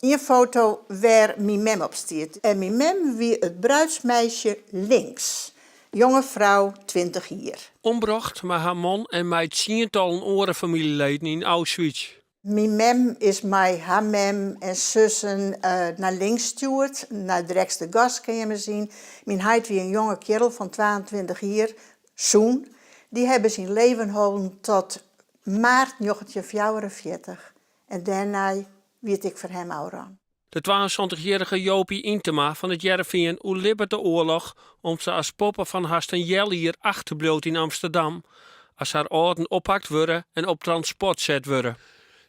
Ien foto wêr myn mem op stiet. En myn mem wie it bruidsmeisje links. Jonge frou, 20 jier. Ombrocht mei har man en mei tsientallen oare famyljeleden yn Auschwitz. Myn mem is mei har mem en sussen nei links stjoerd, nei drekst de gaskeamers yn. Myn heit wie in jonge kerel fan 22 jier, sûn. Dy hawwe se yn leven holden tot maart 1944 en dêrnei wie it ek foar him ôfrûn. De 72-jierrige Jopie Yntema fan It Hearrenfean oerlibbet de oarloch om't se as poppe fan hast in healjier achterbliuwt yn Amsterdam as har âlden oppakt wurde en op transport set wurde.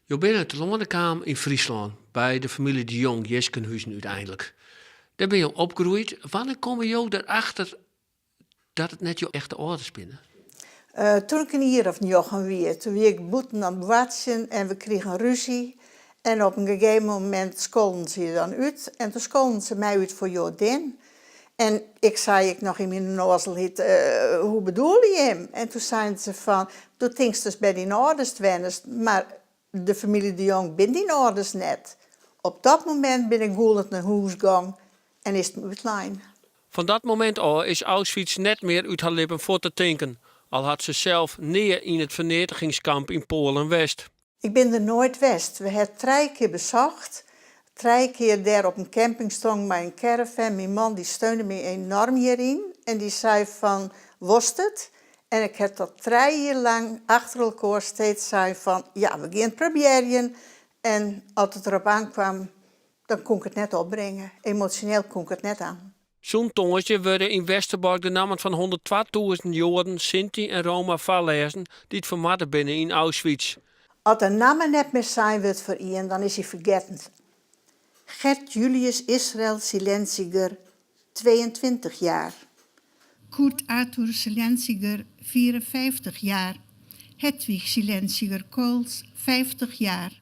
Jo binne telâne kaam yn Fryslân by de famylje De Jong, Jiskenhuzen úteinlik. Dêr binne jo opgroeid. Wannear komme jo derachter dat it net jo echte âlders binne? Toen ik in jier of njoggen wie, toen wie ik bûten oan it boartsjen en we krigen rúzje. En op in gegeven momint skolden se je dan út. En toen skolden se my út foar Joadin. En ik sei ek noch yn myn ûnnoazelheid, hoe bedoele jim? En toen seinen se fan, do tinkst dus by dyn âlders wennest, mar de famylje De Jong bin dyn âlders net. Op dat momint bin ik gûlend nei hûs gong en is it my útlein. Fan dat momint ôf is Auschwitz net mear út har libben fuort te tinken, al hat se sels nea yn it ferneatigingskamp yn Poalen west. Ik bin der noait west. We ha trije kear besocht. Trije kear dêr op in camping stong mei in caravan. Myn man dy steunde my enorm hjiryn en dy sei fan, wolst it? En ik ha tot 3 jier lang achter elkoar steeds sein fan, ja, we gean it probearjen. En as it derop oankwam, dan koe ik it net opbringe. Emosjoneel koe ik it net oan. Sûnt tongersdei wurde yn Westerbork de nammen fan 102.000 Joaden, Sinti en Roma foarlêzen dy't fermoarde binne yn Auschwitz. As de namme net mear sein wurdt foar ien, dan is hy fergetten. Gert Julius Israel Silenziger, 22 jaar. Kurt Arthur Silenziger, 54 jaar. Hedwig Silenziger Kools, 50 jaar.